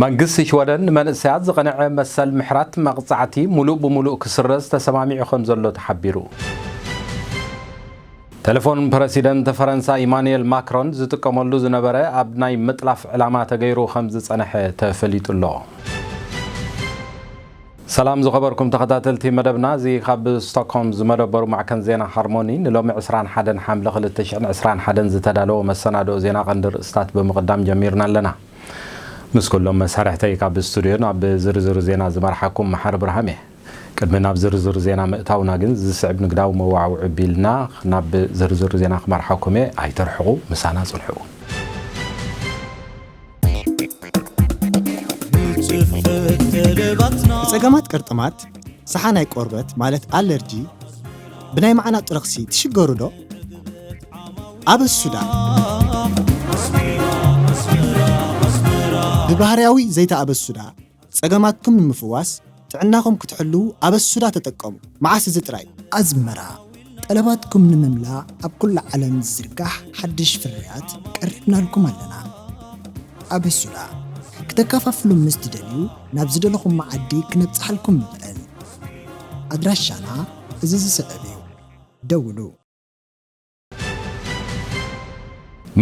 መንግስቲ ሽወደን ንመንእሰያት ዝቐንዐ መሰል ምሕረት መቕጻዕቲ ሙሉእ ብሙሉእ ክስረዝ ተሰማሚዑ ከም ዘሎ ተሓቢሩ። ቴሌፎን ፕረሲደንት ፈረንሳ ኢማኑኤል ማክሮን ዝጥቀመሉ ዝነበረ ኣብ ናይ ምጥላፍ ዕላማ ተገይሩ ከም ዝጸንሐ ተፈሊጡ ኣሎ። ሰላም ዝኸበርኩም ተኸታተልቲ መደብና፣ እዚ ካብ ስቶክሆልም ዝመደበሩ ማዕከን ዜና ሃርሞኒ ንሎሚ ዕስራን ሓደን ሓምለ ክልተ ሽሕን ዕስራን ሓደን ዝተዳለወ መሰናድኦ ዜና ቀንዲ ርእስታት ብምቕዳም ጀሚርና ኣለና። ምስ ኩሎም መሳርሕተይ ካብ ስቱድዮ ናብ ዝርዝር ዜና ዝመርሓኩም መሓሪ ብርሃም እየ። ቅድሚ ናብ ዝርዝር ዜና ምእታውና ግን ዝስዕብ ንግዳዊ መዋዕውዒ ቢልና ናብ ዝርዝር ዜና ክመርሓኩም እየ። ኣይትርሕቑ፣ ምሳና ጽንሑ። ብጸገማት ቅርጥማት፣ ሰሓ ናይ ቆርበት ማለት ኣለርጂ፣ ብናይ ማዕናጡ ረኽሲ ትሽገሩ ዶ? ኣበሱዳ ብባህርያዊ ዘይተ ኣበሱዳ ጸገማትኩም ንምፍዋስ፣ ጥዕናኹም ክትሕልዉ ኣበሱዳ ተጠቀሙ። መዓስ እዚ ጥራይ? ኣዝመራ ጠለባትኩም ንምምላእ ኣብ ኩሉ ዓለም ዝዝርጋሕ ሓድሽ ፍርያት ቀሪብናልኩም ኣለና። ኣበሱዳ ክተከፋፍሉ ምስ ትደልዩ፣ ናብ ዝደለኹም መዓዲ ክነብጽሓልኩም ንኽእል። ኣድራሻና እዚ ዝስዕብ እዩ። ደውሉ።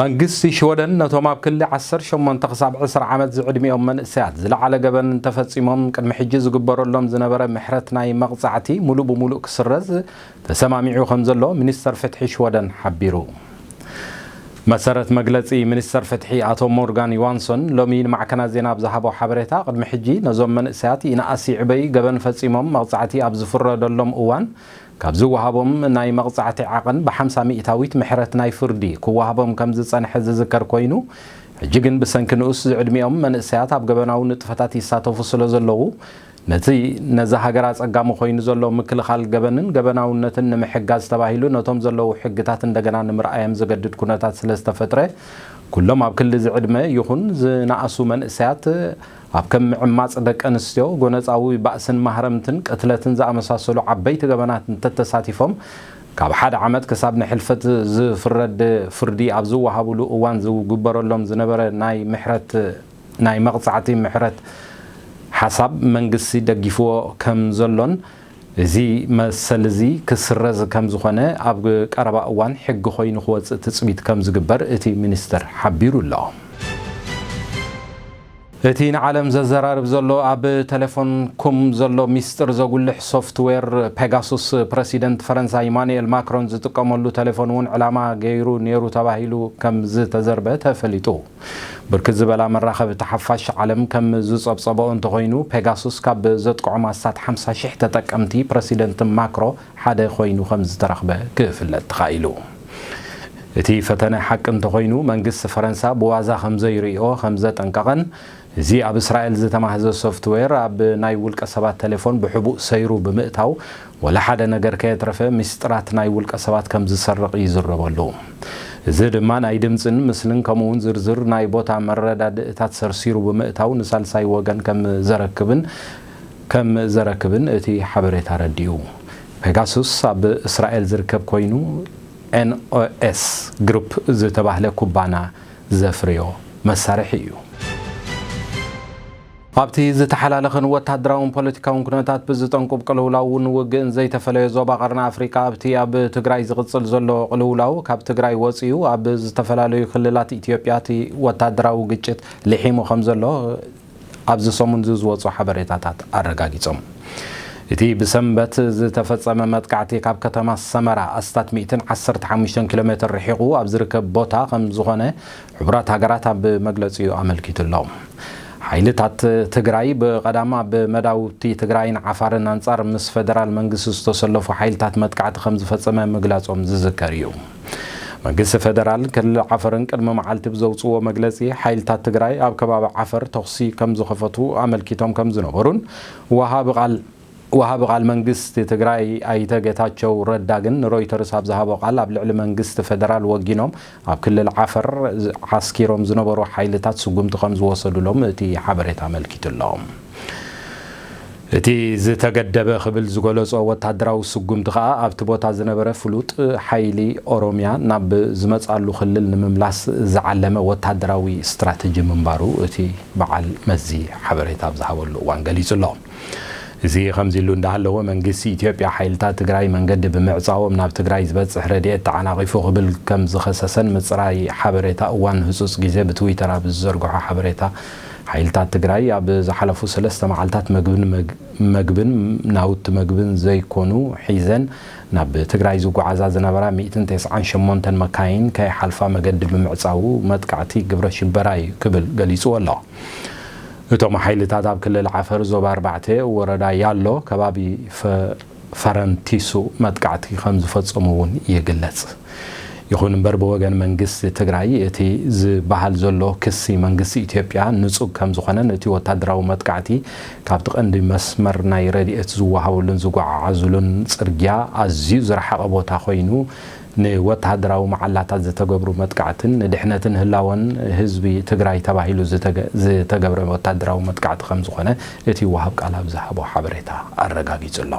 መንግስቲ ሽወደን ነቶም ኣብ ክሊ ዓሰርተ ሸሞንተ ክሳብ ዕስራ ዓመት ዝዕድሚኦም መንእሰያት ዝለዓለ ገበን እንተፈጺሞም ቅድሚ ሕጂ ዝግበረሎም ዝነበረ ምሕረት ናይ መቕጻዕቲ ሙሉእ ብሙሉእ ክስረዝ ተሰማሚዑ ከም ዘሎ ሚኒስተር ፍትሒ ሽወደን ሓቢሩ። መሰረት መግለጺ ሚኒስተር ፍትሒ ኣቶ ሞርጋን ዮሃንሶን ሎሚ ንማዕከናት ዜና ኣብ ዝሃቦ ሓበሬታ፣ ቅድሚ ሕጂ ነዞም መንእሰያት ይንኣስ ይዕበይ ገበን ፈጺሞም መቕጻዕቲ ኣብ ዝፍረደሎም እዋን ካብ ዝወሃቦም ናይ መቕጻዕቲ ዓቐን ብሓምሳ ሚእታዊት ምሕረት ናይ ፍርዲ ክወሃቦም ከም ዝጸንሐ ዝዝከር ኮይኑ፣ ሕጂ ግን ብሰንኪ ንኡስ ዝዕድሚኦም መንእሰያት ኣብ ገበናዊ ንጥፈታት ይሳተፉ ስለ ዘለዉ፣ ነቲ ነዛ ሃገር ኣጸጋሚ ኮይኑ ዘሎ ምክልኻል ገበንን ገበናውነትን ንምሕጋዝ ተባሂሉ ነቶም ዘለዉ ሕግታት እንደገና ንምርኣዮም ዘገድድ ኩነታት ስለ ዝተፈጥረ፣ ኩሎም ኣብ ክሊ ዝዕድመ ይኹን ዝነኣሱ መንእሰያት ኣብ ከም ምዕማጽ ደቂ ኣንስትዮ፣ ጎነጻዊ ባእስን ማህረምትን ቅትለትን ዝኣመሳሰሉ ዓበይቲ ገበናት እንተተሳቲፎም፣ ካብ ሓደ ዓመት ክሳብ ንሕልፈት ዝፍረድ ፍርዲ ኣብ ዝወሃብሉ እዋን ዝግበረሎም ዝነበረ ናይ ምሕረት ናይ መቕጻዕቲ ምሕረት ሓሳብ መንግስቲ ደጊፍዎ ከም ዘሎን፣ እዚ መሰል እዚ ክስረዝ ከም ዝኾነ ኣብ ቀረባ እዋን ሕጊ ኮይኑ ክወጽእ ትጽቢት ከም ዝግበር እቲ ሚኒስተር ሓቢሩ ኣሎ። እቲ ንዓለም ዘዘራርብ ዘሎ ኣብ ቴሌፎንኩም ዘሎ ሚስጥር ዘጉልሕ ሶፍትዌር ፔጋሱስ ፕረሲደንት ፈረንሳ ኢማኑኤል ማክሮን ዝጥቀመሉ ቴሌፎን እውን ዕላማ ገይሩ ነይሩ ተባሂሉ ከም ዝተዘርበ ተፈሊጡ። ብርክት ዝበላ መራኸብቲ ሓፋሽ ዓለም ከም ዝጸብጸበኦ እንተኾይኑ፣ ፔጋሱስ ካብ ዘጥቅዖም ኣስታት ሓምሳ ሽሕ ተጠቀምቲ ፕረሲደንት ማክሮ ሓደ ኮይኑ ከም ዝተረኽበ ክፍለጥ ተኻኢሉ። እቲ ፈተነ ሓቂ እንተኾይኑ፣ መንግስቲ ፈረንሳ ብዋዛ ከም ዘይርእዮ ከም ዘጠንቀቐን፣ እዚ ኣብ እስራኤል ዝተማህዘ ሶፍትዌር ኣብ ናይ ውልቀ ሰባት ቴሌፎን ብሕቡእ ሰይሩ ብምእታው፣ ወላ ሓደ ነገር ከየትረፈ ምስጢራት ናይ ውልቀ ሰባት ከም ዝሰርቕ ይዝረበሉ። እዚ ድማ ናይ ድምጽን ምስልን ከምኡ እውን ዝርዝር ናይ ቦታ መረዳድእታት ሰርሲሩ ብምእታው ንሳልሳይ ወገን ከም ዘረክብን ከም ዘረክብን እቲ ሓበሬታ ረዲኡ። ፔጋሱስ ኣብ እስራኤል ዝርከብ ኮይኑ፣ ኤንኦኤስ ግሩፕ ዝተባህለ ኩባና ዘፍርዮ መሳርሒ እዩ። ኣብቲ ዝተሓላለኸን ወታደራውን ፖለቲካውን ኩነታት ብዝጠንቁብ ቅልውላውን ውግእን ዘይተፈለዮ ዞባ ቀርኒ ኣፍሪካ፣ ኣብቲ ኣብ ትግራይ ዝቕጽል ዘሎ ቅልውላው ካብ ትግራይ ወጺኡ ኣብ ዝተፈላለዩ ክልላት ኢትዮጵያ እቲ ወታደራዊ ግጭት ልሒሙ ከም ዘሎ ኣብዚ ሰሙን እዚ ዝወፁ ሓበሬታታት ኣረጋጊፆም። እቲ ብሰንበት ዝተፈጸመ መጥቃዕቲ ካብ ከተማ ሰመራ ኣስታት ሚእትን ዓሰርተ ሓሙሽተን ኪሎ ሜትር ርሒቑ ኣብ ዝርከብ ቦታ ከም ዝኾነ ሕቡራት ሃገራት ኣብ መግለጺኡ ኣመልኪቱ ኣሎ። ሓይልታት ትግራይ ብቐዳም ኣብ መዳውብቲ ትግራይን ዓፋርን ኣንጻር ምስ ፈደራል መንግስቲ ዝተሰለፉ ሓይልታት መጥቃዕቲ ከም ዝፈጸመ ምግላጾም ዝዝከር እዩ። መንግስቲ ፈደራል ክልል ዓፈርን ቅድሚ መዓልቲ ብዘውፅዎ መግለፂ፣ ሓይልታት ትግራይ ኣብ ከባቢ ዓፈር ተኹሲ ከም ዝኸፈቱ ኣመልኪቶም ከም ዝነበሩን፣ ወሃቢ ቃል ወሃቢ ቃል መንግስቲ ትግራይ ኣይተ ጌታቸው ረዳ ግን ንሮይተርስ ኣብ ዝሃቦ ቃል፣ ኣብ ልዕሊ መንግስቲ ፈደራል ወጊኖም ኣብ ክልል ዓፈር ዓስኪሮም ዝነበሩ ሓይልታት ስጉምቲ ከም ዝወሰዱሎም እቲ ሓበሬታ ኣመልኪቱ ኣሎ። እቲ ዝተገደበ ክብል ዝገለጾ ወታደራዊ ስጉምቲ ከኣ ኣብቲ ቦታ ዝነበረ ፍሉጥ ሓይሊ ኦሮምያ ናብ ዝመጻሉ ክልል ንምምላስ ዝዓለመ ወታደራዊ ስትራተጂ ምንባሩ እቲ በዓል መዚ ሓበሬታ ኣብ ዝሃበሉ እዋን ገሊጹ ኣሎ። እዚ ከምዚ ኢሉ እንዳሃለወ መንግስቲ ኢትዮጵያ ሓይልታት ትግራይ መንገዲ ብምዕጻዎም ናብ ትግራይ ዝበጽሕ ረድኤት ተዓናቒፉ ክብል ከም ዝኸሰሰን ምጽራይ ሓበሬታ እዋን ህጹጽ ግዜ ብትዊተር ኣብ ዝዘርግሖ ሓበሬታ ሓይልታት ትግራይ ኣብ ዝሓለፉ ሰለስተ መዓልታት መግብን መግ- መግብን ናውቲ መግብን ዘይኮኑ ሒዘን ናብ ትግራይ ዝጓዓዛ ዝነበራ ሚእትን ተስዓን ሸሞንተን መካይን ከይሓልፋ መገዲ ብምዕጻዉ መጥቃዕቲ ግብረ ሽበራ እዩ ክብል ገሊጽዎ ኣሎ። እቶም ሓይልታት ኣብ ክልል ዓፈር ዞባ ኣርባዕተ ወረዳ ያሎ ከባቢ ፈ- ፈረንቲሱ መጥቃዕቲ ከም ዝፈጸሙ እውን ይግለጽ። ይኹን እምበር ብወገን መንግስቲ ትግራይ እቲ ዝበሃል ዘሎ ክሲ መንግስቲ ኢትዮጵያ ንጹግ ከም ዝኾነን እቲ ወታደራዊ መጥቃዕቲ ካብቲ ቀንዲ መስመር ናይ ረድኤት ዝወሃበሉን ዝጓዓዓዙሉን ጽርግያ ኣዝዩ ዝረሓቐ ቦታ ኮይኑ ንወተሃደራዊ መዓላታት ዝተገብሩ መጥቃዕትን ንድሕነትን ህላወን ህዝቢ ትግራይ ተባሂሉ ዝተገ- ዝተገብረ ወታደራዊ መጥቃዕቲ ከም ዝኾነ እቲ ወሃብ ቃል ኣብ ዝሃቦ ሓበሬታ ኣረጋጊጹ ኣሎ።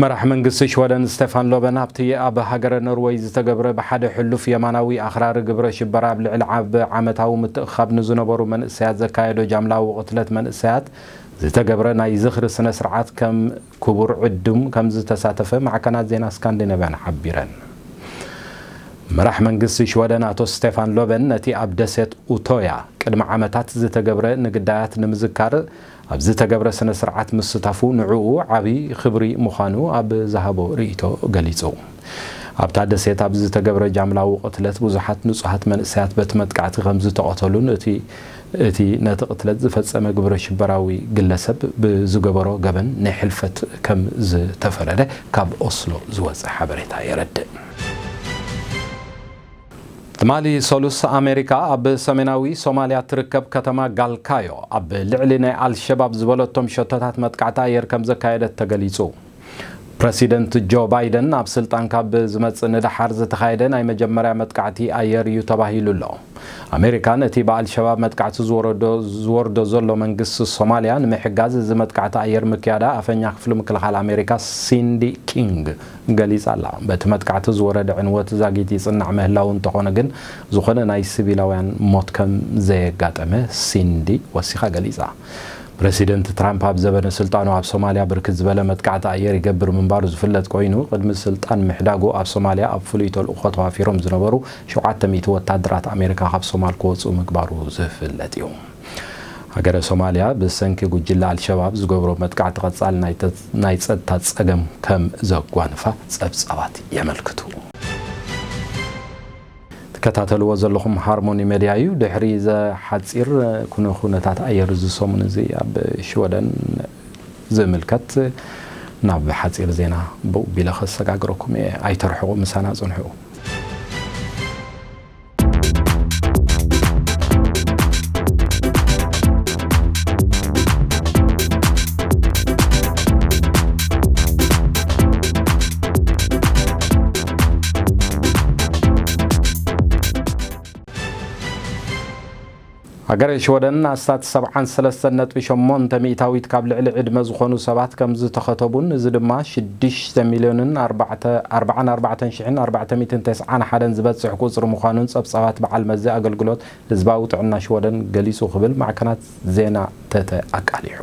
መራሕ መንግስቲ ሽወደን ስቴፋን ሎበን ኣብቲ ኣብ ሃገረ ኖርወይ ዝተገብረ ብሓደ ሕሉፍ የማናዊ ኣኽራሪ ግብረ ሽበራ ኣብ ልዕሊ ዓብ ዓመታዊ ምትእኽኻብ ንዝነበሩ መንእሰያት ዘካየዶ ጃምላዊ ቅትለት መንእሰያት ዝተገብረ ናይ ዝኽሪ ስነ ስርዓት ከም ክቡር ዕዱም ከም ዝተሳተፈ ማዕከናት ዜና ስካንዲነቭያን ሓቢረን። መራሕ መንግስቲ ሽወደን ኣቶ ስቴፋን ሎበን ነቲ ኣብ ደሴት ኡቶያ ቅድሚ ዓመታት ዝተገብረ ንግዳያት ንምዝካር ኣብ ዝተገብረ ስነ ስርዓት ምስታፉ ንዕኡ ዓቢ ክብሪ ምዃኑ ኣብ ዝሃቦ ርእይቶ ገሊጹ። ኣብታ ደሴት ኣብ ዝተገብረ ጃምላዊ ቅትለት ብዙሓት ንጹሃት መንእሰያት በቲ መጥቃዕቲ ከም ዝተቐተሉን እቲ እቲ ነቲ ቅትለት ዝፈጸመ ግብረ ሽበራዊ ግለሰብ ብዝገበሮ ገበን ናይ ሕልፈት ከም ዝተፈረደ ካብ ኦስሎ ዝወጸ ሓበሬታ የረድእ። ትማሊ ሰሉስ ኣሜሪካ ኣብ ሰሜናዊ ሶማልያ ትርከብ ከተማ ጋልካዮ ኣብ ልዕሊ ናይ ኣልሸባብ ዝበለቶም ሸቶታት መጥቃዕቲ ኣየር ከም ዘካየደት ተገሊጹ። ፕረሲደንት ጆ ባይደን ኣብ ስልጣን ካብ ዝመጽእ ንደሓር ዝተኻየደ ናይ መጀመርያ መጥቃዕቲ ኣየር እዩ ተባሂሉ ኣሎ። ኣሜሪካ ነቲ ብኣልሸባብ መጥቃዕቲ ዝወረዶ ዝወርዶ ዘሎ መንግስቲ ሶማልያ ንምሕጋዝ እዚ መጥቃዕቲ ኣየር ምክያዳ ኣፈኛ ክፍሊ ምክልኻል ኣሜሪካ ሲንዲ ኪንግ ገሊጻ ኣላ። በቲ መጥቃዕቲ ዝወረደ ዕንወት ዛጊት ይጽናዕ ምህላው እንተኾነ ግን ዝኾነ ናይ ሲቪላውያን ሞት ከም ዘየጋጠመ ሲንዲ ወሲኻ ገሊጻ። ፕረሲደንት ትራምፕ ኣብ ዘበነ ስልጣኑ ኣብ ሶማልያ ብርክት ዝበለ መጥቃዕቲ ኣየር ይገብር ምንባሩ ዝፍለጥ ኮይኑ ቅድሚ ስልጣን ምሕዳጉ ኣብ ሶማልያ ኣብ ፍሉይ ተልእኾ ተዋፊሮም ዝነበሩ ሸውዓተ ሚእቲ ወታደራት ኣሜሪካ ካብ ሶማል ክወፅኡ ምግባሩ ዝፍለጥ እዩ። ሃገረ ሶማልያ ብሰንኪ ጉጅለ ኣልሸባብ ዝገብሮ መጥቃዕቲ ቀፃሊ ናይ ተ- ናይ ፀጥታ ፀገም ከም ዘጓንፋ ፀብፃባት የመልክቱ። ትከታተልዎ ዘለኹም ሃርሞኒ ሜድያ እዩ። ድሕሪ ዘ ሓፂር ኩነ ኩነታት ኣየር እዚ ሰሙን እዚ ኣብ ሽወደን ዝምልከት ናብ ሓፂር ዜና ብኡ ቢለ ከሰጋግረኩም እየ። ኣይተርሕቑ፣ ምሳና ፅንሑ። ሃገረ ሽወደን ኣስታት ሰብዓን ሰለስተን ነጥቢ ሸሞንተ ሚእታዊት ካብ ልዕሊ ዕድመ ዝኾኑ ሰባት ከም ዝተኸተቡን እዚ ድማ ሽዱሽተ ሚልዮንን ኣርባዕተ ኣርባዓን ኣርባዕተን ሽሕን ኣርባዕተ ሚእትን ተስዓን ሓደን ዝበጽሕ ቁጽሪ ምዃኑን ጸብጻባት በዓል መዚ ኣገልግሎት ህዝባዊ ጥዕና ሽወደን ገሊጹ ክብል ማዕከናት ዜና ተተ ኣቃሊሑ።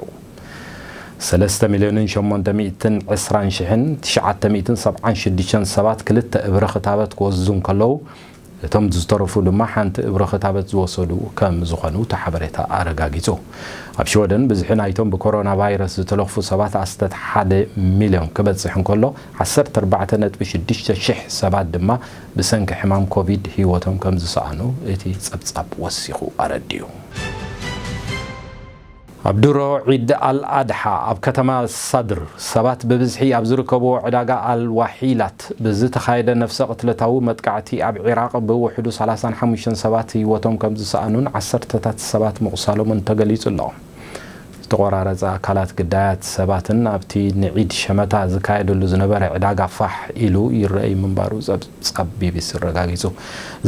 ሰለስተ ሚልዮንን ሸሞንተ ሚእትን ዕስራን ሽሕን ትሽዓተ ሚእትን ሰብዓን ሽዱሽተን ሰባት ክልተ እብረ ክታበት ክወስዱ እንከለዉ እቶም ዝተረፉ ድማ ሓንቲ እብረ ክታበት ዝወሰዱ ከም ዝኾኑ እቲ ሓበሬታ ኣረጋጊጹ። ኣብ ሽወደን ብዝሒ ናይቶም ብኮሮና ቫይረስ ዝተለኽፉ ሰባት ኣስተት ሓደ ሚልዮን ክበጽሕ እንከሎ ዓሰርተ ኣርባዕተ ነጥቢ ሽዱሽተ ሽሕ ሰባት ድማ ብሰንኪ ሕማም ኮቪድ ህይወቶም ከም ዝሰኣኑ እቲ ጸብጻብ ወሲኹ ኣረዲኡ። ኣብ ድሮ ዒድ ኣል ኣድሓ ኣብ ከተማ ሳድር ሰባት ብብዝሒ ኣብ ዝርከብዎ ዕዳጋ ኣል ዋሒላት ብዝተኻየደ ነፍሰ ቅትለታዊ መጥቃዕቲ ኣብ ዒራቕ ብውሕዱ ሰላሳን ሓሙሽተን ሰባት ህይወቶም ከም ዝሰኣኑን ዓሰርተታት ሰባት ምቑሳሎምን ተገሊጹ ኣሎ። ተቆራረጸ ኣካላት ግዳያት ሰባትን ኣብቲ ንዒድ ሸመታ ዝካየደሉ ዝነበረ ዕዳጋ ፋሕ ኢሉ ይረኣይ ምንባሩ ጸብጻብ ቢቢሲ ኣረጋጊጹ።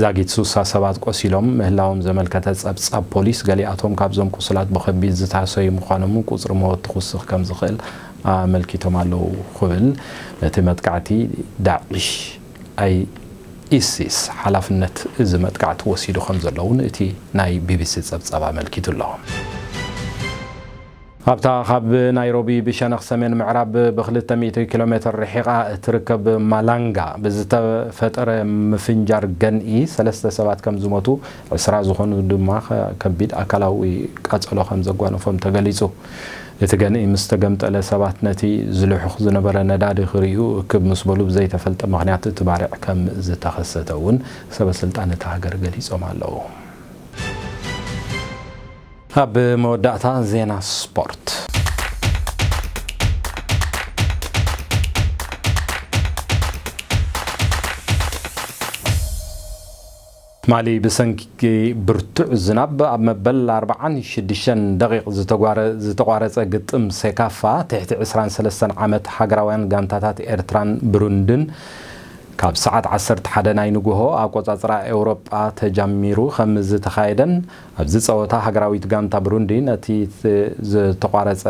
ዛጊት ሱሳ ሰባት ቆሲሎም ምህላዎም ዘመልከተ ጸብጻብ ፖሊስ፣ ገሊኣቶም ካብዞም ቁሱላት ብኸቢድ ዝታሰዩ ምዃኖምን ቁጽሪ መወቲ ክውስኽ ከም ዝኽእል ኣመልኪቶም ኣለዉ ክብል ነቲ መጥቃዕቲ ዳዕሽ ኣይኢሲስ ሓላፍነት እዚ መጥቃዕቲ ወሲዱ ከም ዘለውን እቲ ናይ ቢቢሲ ጸብጻብ ኣመልኪቱ ኣሎ። ኣብታ ካብ ናይሮቢ ብሸነኽ ሰሜን ምዕራብ ብ200 ኪሎ ሜትር ርሒቓ እትርከብ ማላንጋ ብዝተፈጠረ ምፍንጃር ገንኢ ሰለስተ ሰባት ከም ዝሞቱ፣ ዕስራ ዝኾኑ ድማ ከ-፣ ከቢድ ኣካላዊ ቃጸሎ ከም ዘጓነፎም ተገሊጹ። እቲ ገንኢ ምስ ተገምጠለ፣ ሰባት ነቲ ዝልሑኽ ዝነበረ ነዳዲ ክርእዩ እክብ ምስ በሉ፣ ብዘይተፈልጠ ምኽንያት እቲ ባርዕ ከም ዝተኸሰተ እውን ሰበ ስልጣን እታ ሃገር ገሊጾም ኣለዉ። ኣብ መወዳእታ ዜና ስፖርት። ማሊ ብሰንኪ ብርቱዕ ዝናብ ኣብ መበል ኣርብዓን ሽዱሽተን ደቂቕ ዝተጓረ-፣ ዝተቋረጸ ግጥም ሴካፋ ትሕቲ ዕስራን ሰለስተን ዓመት ሃገራውያን ጋንታታት ኤርትራን ብሩንድን ካብ ሰዓት ዓሰርተ ሓደ ናይ ንግሆ ኣቆጻጽራ ኤውሮጳ ተጃሚሩ ከም ዝተኻየደን፣ ኣብዚ ጸወታ ሃገራዊት ጋንታ ብሩንዲ ነቲ ት-፣ ዝተቋረጸ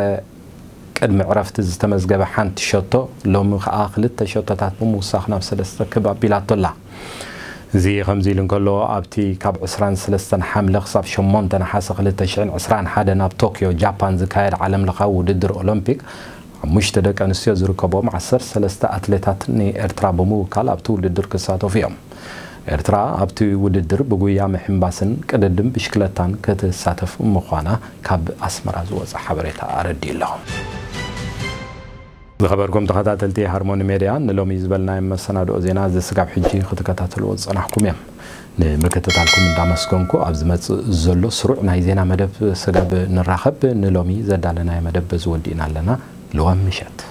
ቅድሚ ዕረፍቲ ዝተመዝገበ ሓንቲ ሸቶ፣ ሎሚ ከኣ ክልተ ሸቶታት ብምውሳኽ ናብ ሰለስተ ክብ ኣቢላቶ ኣላ። እዚ ከምዚ ኢሉ እንከሎ፣ ኣብቲ ካብ ዕስራን ሰለስተን ሓምለ ክሳብ ሸሞንተ ነሓሰ ክልተ ሽሕን ዕስራን ሓደን ኣብ ቶክዮ ጃፓን ዝካየድ ዓለምለኻዊ ውድድር ኦሎምፒክ፣ ሓሙሽተ ደቂ ኣንስትዮ ዝርከብኦም ዓሰርተ ሰለስተ ኣትሌታት ንኤርትራ ብምውካል ኣብቲ ውድድር ክሳተፉ እዮም። ኤርትራ ኣብቲ ውድድር ብጉያ ምሕንባስን ቅድድም ብሽክለታን ክትሳተፍ ምዃና ካብ ኣስመራ ዝወጸ ሓበሬታ ኣረዲኡ ኣሎ። ዝኸበርኩም ተኸታተልቲ ሃርሞኒ ሜድያ፣ ንሎሚ ዝበልናዮም መሰናድኦ ዜና እዚ ስጋብ ሕጂ ክትከታተልዎ ዝጸናሕኩም እዮም። ንምክትታልኩም እንዳመስገንኩ፣ ኣብ ዝመጽእ ዘሎ ስሩዕ ናይ ዜና መደብ ስጋብ ንራኸብ፣ ንሎሚ ዘዳለናዮ መደብ በዚ ወዲእና ኣለና። ልዋም ምሸት።